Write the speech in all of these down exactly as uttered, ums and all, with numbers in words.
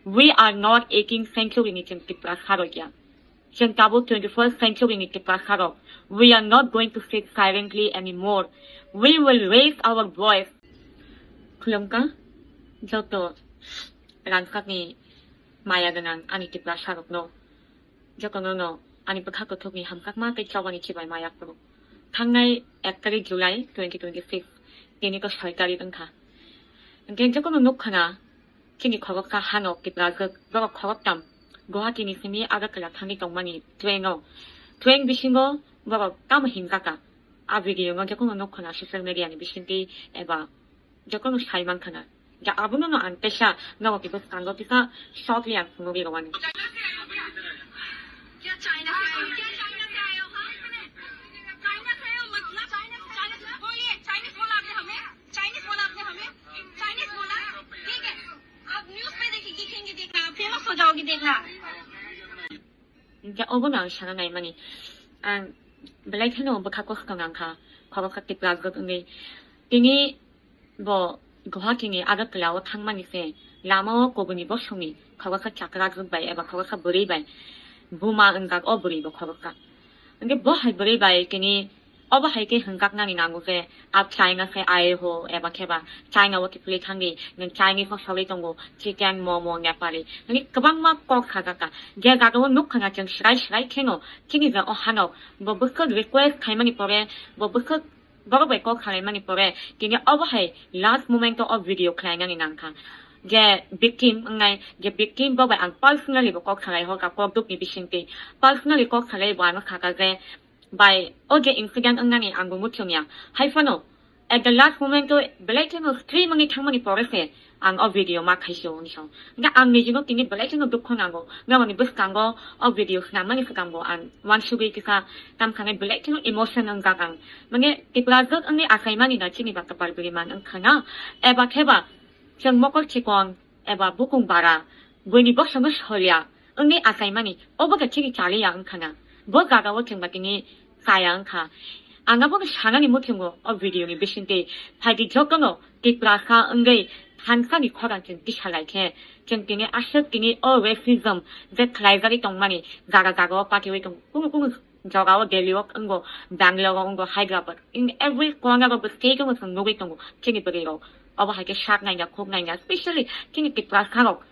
We are not eighteen century ni chwng Tiprasa rok ya. Chwng tabuk twenty-first century ni Tiprasa rok. We are not going to sit silently anymore. We will raise our voice. Khulumkha joto rangkakni maya gwnang ani Tiprasa rokno. Jotono no ani bwkha kuthukni hamjakma tei chobani chibai maya phuru. Thangnai ek tarik July twenty twenty-six, tini ko soi tarik wngkha. Hwnkhe jotono nukkhana chini khoroksa hano kiprajwk borok khoroktham Guwahati ni simi Agartala thangwi tongmani train o. Train bisingo borok tamo himjakha. A video no jotono nukkhana social media ni bisingtwi eba jotono sai mankha na. Ja abono no ang teisa nogo kibo swkango kisa shortly ang phunugwi rwmani. क्या चाइना से आए हो? क्या चाइना से आए हो? हाँ? चाइना से आए हो मतलब? चाइना से, चाइना से, बोलिए, चाइनीज बोला आपने हमें? चाइनीज बोला आपने हमें? चाइनीज बोला? ठीक है। आप न्यूज़ पे देखिए, दिखेंगे, देखना, फेमस हो जाओगी, देखना। Hwnkhe obono ang sana naimani. Ang belai kheno bwkha kosto nangkha, khoroksa Tiprajwk wngwi. Tini bo Guwahati ni Agartala o thangmani se lama o kubuni bosongni khoroksa chakrajwk bai eba khoroksa bwrwi bai buma wngjak o bwrwi bo khoroksa. Hwnkhe bo hai bwrwi bai tini obo hai khe hwnjaknani nango je, a China se aye ho eba khe ba China o kiphilwi thangdi, nwng Chinese o sogwi tongo, chicken, momo, Nepali. Hwnwi kwbangma kok sajakha. Je jaga o nukha na chwng swrai swrai kheno, chini je o hano, bo bwswk request khaimani pore, bo bwswk borok bai kok salaimani pore, tini obo hai last moment o video khlainani nangkha. Je victim wngnai, je victim bo bai ang personally bo kok salai horkha, kok dukni bisingtwi. Personally kok salai bo ano sakha je, bai, o je incident wngnani ang bo muchung ya. Hai phano, at the last moment o belai kheno stream wngwi thangmani pore se ang o video ma khaisio hwnwi sao. Hwnkhe ang nijino tini belai kheno dukho nango. Nokni bwskango o video swnamani swkang bo ang uansugwi kisa tam sanai belai kheno emotion wngjak ang. Mane Tiprajwk wngwi achaimani da chini ba kwpal bwrwi man wngkha na. Eba khe ba chwng mokol chikon eba bukung bara, buini bosongno solia wngwi achaimani, obo khe chini chaliya wngkha na. Bo jaga o chwng ba tini chaya wngkha. Ang abono sanani muchungo o video ni bisingtwi, phaidi jotono Tiprasa wngwi thansani khorang chwng tisa lai khe, chwng tini aswk tini o racism je khlaijagwi tongmani jaga jaga o patiwi tongo. Kunu kunu jora o Delhi o wngo, Bangalore o wngo, Hyderabad, in every corner of the state o chwng nugwi tongo chini bwrwi rok. Obo hai khe sak naina, khuk naina, specially chini Tiprasa rok.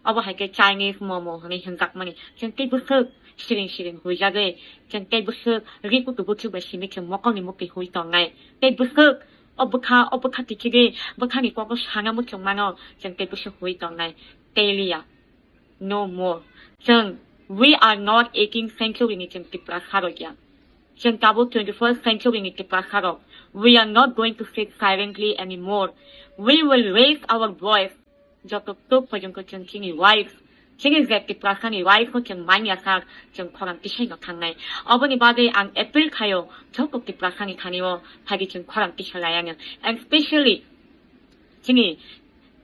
Obo hai khe Chinese momo hwnwi hwnjakmani. Chwng tei bwswk siring siring huijagwi, chwng tei bwswk ri kutu buchuk bai simi chwng mokolni mukti hui tongnai. Tei bwswk o bwkha, o bwkha tikhigwi bwkhani kokno sana muchung mano, chwng tei bwswk hui tongnai. Tei liya. No more. Chwng, we are not eighteenth century ni chwng Tiprasa rok ya. Chwng tabuk twenty-first century ni Tiprasa rok. We are not going to sit silently anymore. We will raise our voice. Joto tok porjonto chwng chini rights, chini je Tiprasa ni rights no chwng manya sak, chwng khorang tisai no thangnai. Oboni bagwi ang appeal khaio joto Tiprasa ni thani o phaidi chwng khorang tisa lai ano. And specially chini,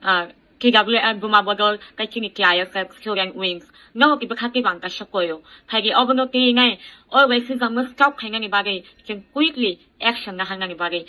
ah, T W F Buma Bodol tei chini T I S F Student Wings no kibo kha khe bang kaisa koyo. Phaidi obono twi nai o racism no stop khainani bagwi chwng quickly action naharnani bagwi.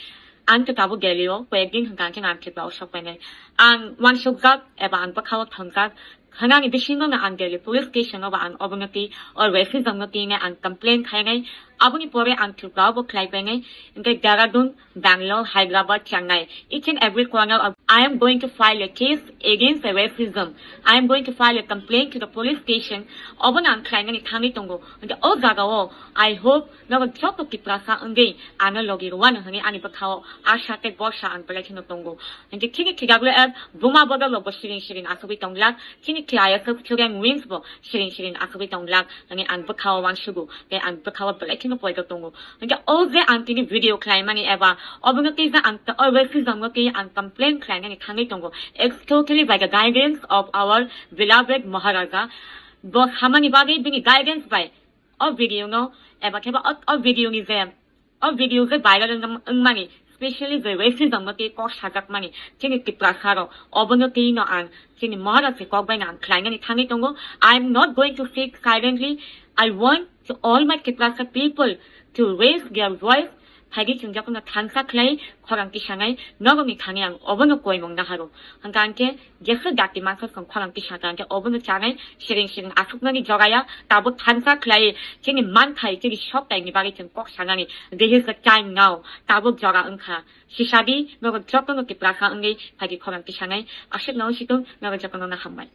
Ang to tabuk Delhi o koyek din hwnkha khe ang Tripura o sok painai. Ang uansukjak eba ang bwkha o thongjak. Hwnani bisingo no ang Delhi police station o ba ang obono twi o racism no twi nai ang complain khainai. Aboni pore ang Tripura o bo khlai painai. Hwnkhe Dehradun, Bangalore, Hyderabad, Chennai, each and every corner of, I am going to file a case against the racism. I am going to file a complaint to the police station. Obono ang khlainani thangwi tongo. Hwnkhe o jaga o, I hope nogo joto Tiprasa wngwi ano logi rwano hwnwi ani bwkha o asa tei borsa ang belai kheno tongo. Hwnkhe chini T W F Buma Bodol rok bo siring siring asugwi tonglak, chini T I S F Student Wings bo siring siring asugwi tonglak hwnwi ang bwkha o uansugo tei ang bwkha o belai kheno poito tongo. Hwnkhe o je ang tini video khlaimani eba obono twi je ang o racism no twi ang complain khlainani thangwi tongo. It's totally by the guidance of our beloved Maharaja. Bo samani bagwi bini guidance bai o video no eba khe ba o, o video ni je, o video je viral wng-, wngmani, specially je racism no twi kok sajakmani chini Tiprasa rok, obono twi no ang chini Maharaj ni kok bai no ang khlainani thangwi tongo. I am not going to sit silently. I want to all my Tiprasa people to raise their voice. Phaidi chwng jotono thansa khlai khorang tisanai norokni thani ang obono koimung naharo. Hwnkha hwnkhe jesa jati mansok chwng khorang tisaka hwnkhe obono chanai siring siring aswknani jogaya tabuk thansa khlai chini manthai chini soktaini bagwi chwng kok sanani. This is the time now. Tabuk jora wngkha. Sisadi norok jotono tiprasa wngwi phaidi khorang tisanai. Aswkno wngsitung norok jotono no hambai.